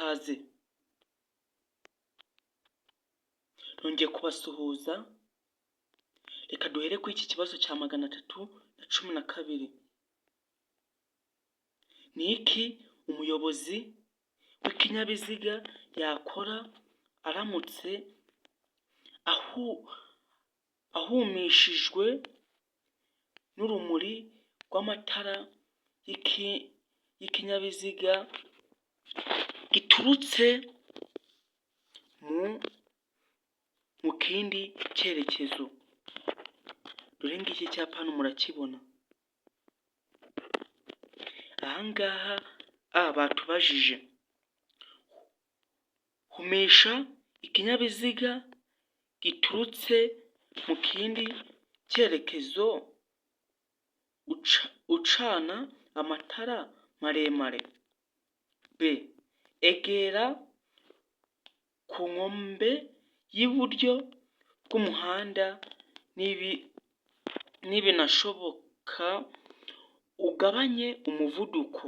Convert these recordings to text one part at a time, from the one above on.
Ikaze. Nongeye kubasuhuza, reka duhere kuri iki kibazo cya 312. Ni iki umuyobozi w'ikinyabiziga yakora aramutse ahumishijwe n'urumuri rw'amatara y'ikinyabiziga giturutse mu kindi cyerekezo? Dore ngiki cyapa hano murakibona. Aha ngaha A batubajije, humisha ikinyabiziga giturutse mu kindi cyerekezo ucana amatara maremare. B egera ku nkombe y'iburyo bw'umuhanda nibinashoboka ugabanye umuvuduko.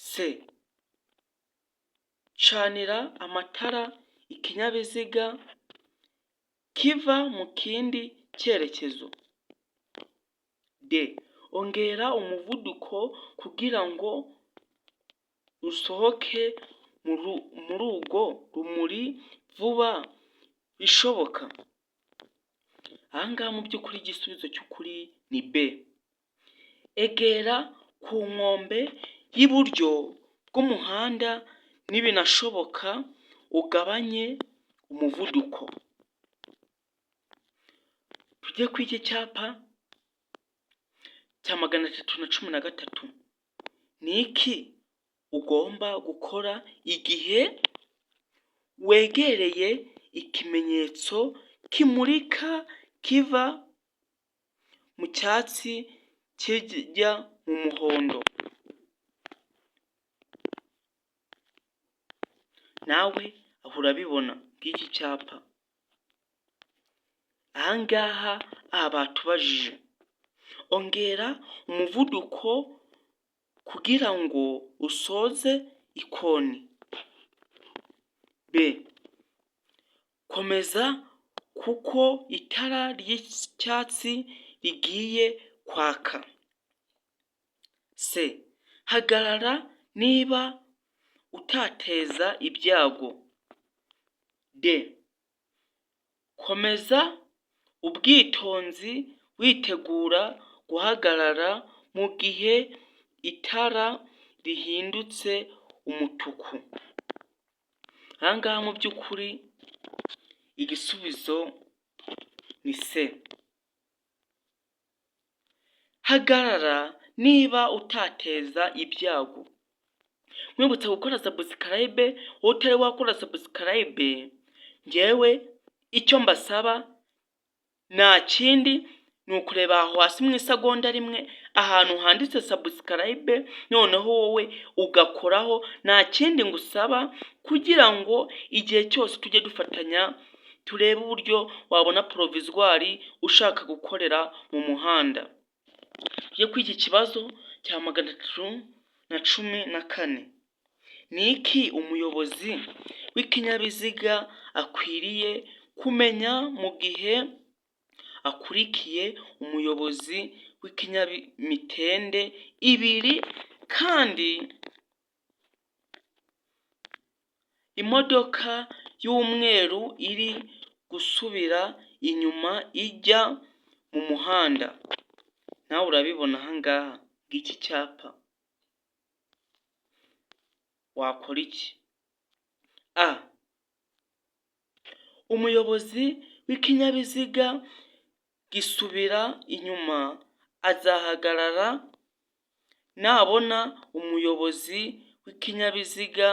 C canira amatara ikinyabiziga kiva mu kindi cyerekezo. D ongera umuvuduko kugira ngo usohoke muri urwo rumuri vuba bishoboka. Aha ngaha mu by'ukuri igisubizo cy'ukuri ni B. Egera ku nkombe y'iburyo bw'umuhanda nibinashoboka ugabanye umuvuduko. Tujye kuri iki cyapa cya 313. Ni iki ugomba gukora igihe wegereye ikimenyetso kimurika kiva mu cyatsi kijya mu muhondo? Nawe aho urabibona ngiki cyapa. Aha ngaha aha batubajije, ongera umuvuduko kugira ngo usoze ikoni. B komeza kuko itara ry'icyatsi rigiye kwaka. C hagarara niba utateza ibyago. D komeza ubwitonzi witegura guhagarara mu gihe itara rihindutse umutuku. Aha ngaha mu by'ukuri igisubizo ni C. Hagarara niba utateza ibyago. Nkwibutsa gukora subscribe, wowe utari wakora subscribe, njyewe icyo mbasaba nta kindi ni ukureba aho hasi mu isegonda rimwe ahantu handitse subscribe, noneho wowe ugakoraho, nta kindi ngusaba kugira ngo igihe cyose tujye dufatanya turebe uburyo wabona provisoire ushaka gukorera mu muhanda. Tujye kuri iki kibazo cya 314. Ni iki umuyobozi w'ikinyabiziga akwiriye kumenya mu gihe akurikiye umuyobozi w'ikinyamitende ibiri kandi imodoka y'umweru iri gusubira inyuma ijya mu muhanda? Nawe urabibona aha ngaha ngiki cyapa. Wakora iki? A umuyobozi w'ikinyabiziga gisubira inyuma azahagarara nabona umuyobozi w'ikinyabiziga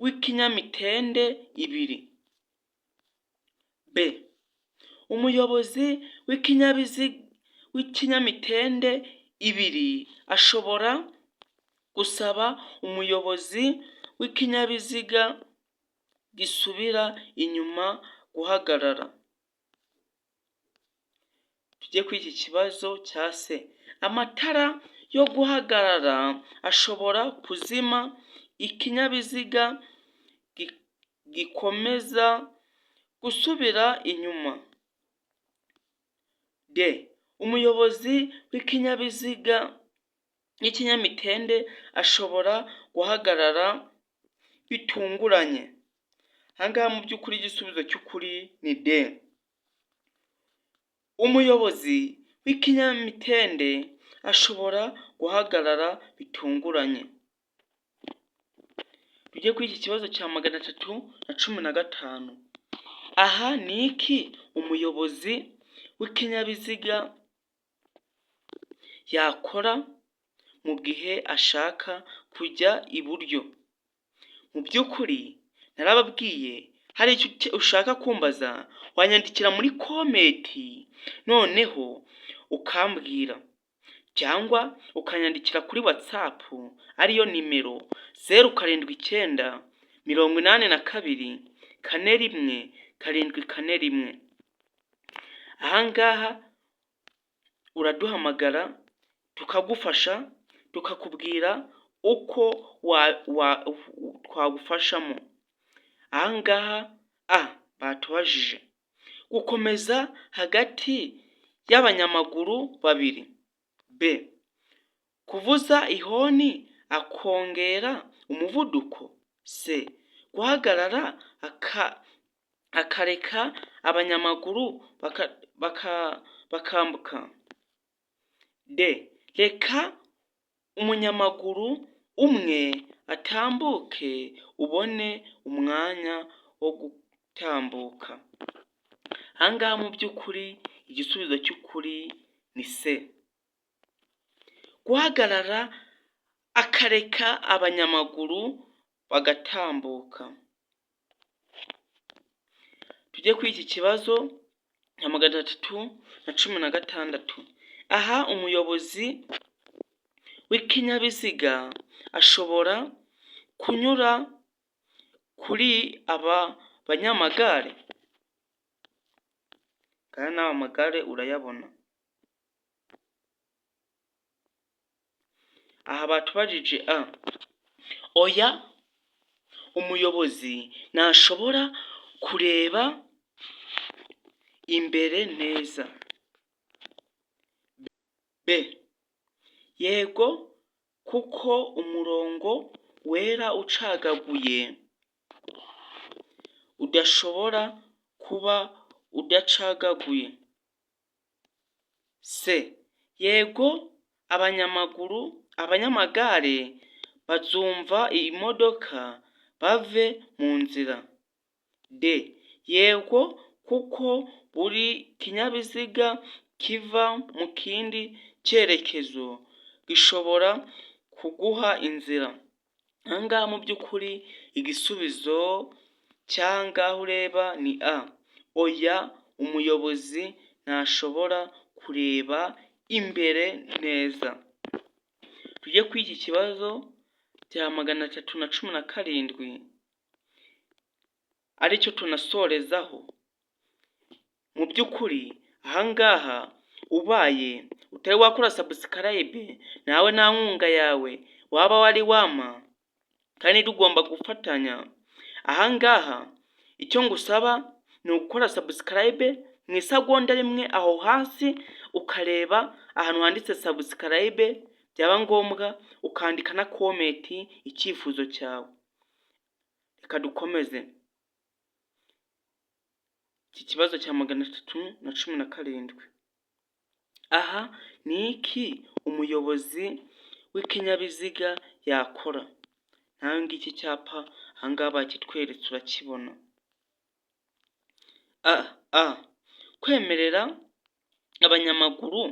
w'ikinyamitende ibiri. B umuyobozi w'ikinyamitende ibiri ashobora gusaba umuyobozi w'ikinyabiziga gisubira inyuma guhagarara. Tujye kuri iki kibazo cya C. Amatara yo guhagarara ashobora kuzima ikinyabiziga gikomeza gusubira inyuma. D. Umuyobozi w'ikinyabiziga y'ikinyamitende ashobora guhagarara bitunguranye. Aha ngaha mu by'ukuri igisubizo cy'ukuri ni D. Umuyobozi w'ikinyamitende ashobora guhagarara bitunguranye. Tujye kuri iki kibazo cya 315. Aha ni iki umuyobozi w'ikinyabiziga yakora mu gihe ashaka kujya iburyo? Mu by'ukuri narababwiye, hari icyo ushaka kumbaza wanyandikira muri comment, noneho ukambwira, cyangwa ukanyandikira kuri WhatsApp, ariyo nimero 0798241741. Aha ngaha uraduhamagara tukagufasha, tukakubwira uko twagufashamo. Aha ngaha A batubajije gukomeza hagati y'abanyamaguru babiri, B kuvuza ihoni akongera umuvuduko, C guhagarara akareka abanyamaguru bakambuka, D reka umunyamaguru umwe atambuke ubone umwanya wo gutambuka. Aha ngaha mu by'ukuri igisubizo cy'ukuri ni C. Guhagarara akareka abanyamaguru bagatambuka. Tujye kuri iki kibazo cya 316. Aha umuyobozi w'ikinyabiziga ashobora kunyura kuri aba banyamagare? Aya ni amagare urayabona. Aha batubajije A, oya, umuyobozi ntashobora kureba imbere neza. B, yego kuko umurongo wera ucagaguye udashobora kuba udacagaguye. C, yego abanyamaguru, abanyamagare bazumva imodoka bave mu nzira. D, yego kuko buri kinyabiziga kiva mu kindi cyerekezo gishobora kuguha inzira. Aha ngaha mu by'ukuri igisubizo cy'aha ngaha ureba ni A. Oya, umuyobozi ntashobora kureba imbere neza. Tujye kuri iki kibazo cya 317, aricyo tunasorezaho. Mu by'ukuri aha ngaha ubaye utari wakora subscribe, nawe nta nkunga yawe waba wari wampa, kandi tugomba gufatanya. Aha ngaha icyo ngusaba ni ugukora subscribe mu isegonda rimwe, aho hasi ukareba ahantu handitse subscribe, byaba ngombwa ukandika na comment icyifuzo cyawe. Reka dukomeze iki kibazo cya 317. Aha ni iki umuyobozi w'ikinyabiziga yakora? Nawe ngiki cyapa aha ngaha bakitweretse urakibona. A kwemerera abanyamaguru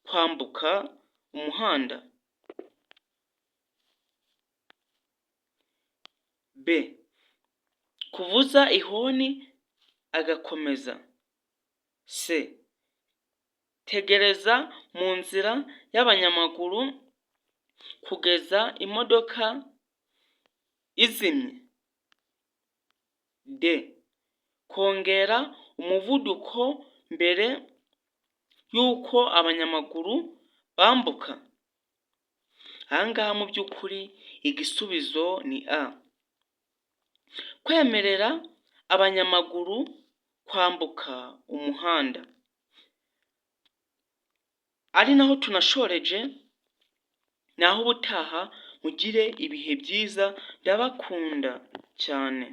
kwambuka umuhanda. B kuvuza ihoni agakomeza. C tegereza mu nzira y'abanyamaguru kugeza imodoka izimye. D kongera umuvuduko mbere y'uko abanyamaguru bambuka. Aha ngaha mu by'ukuri igisubizo ni A. Kwemerera abanyamaguru kwambuka umuhanda. Ari naho tunashoreje, naho ubutaha, mugire ibihe byiza, ndabakunda cyane.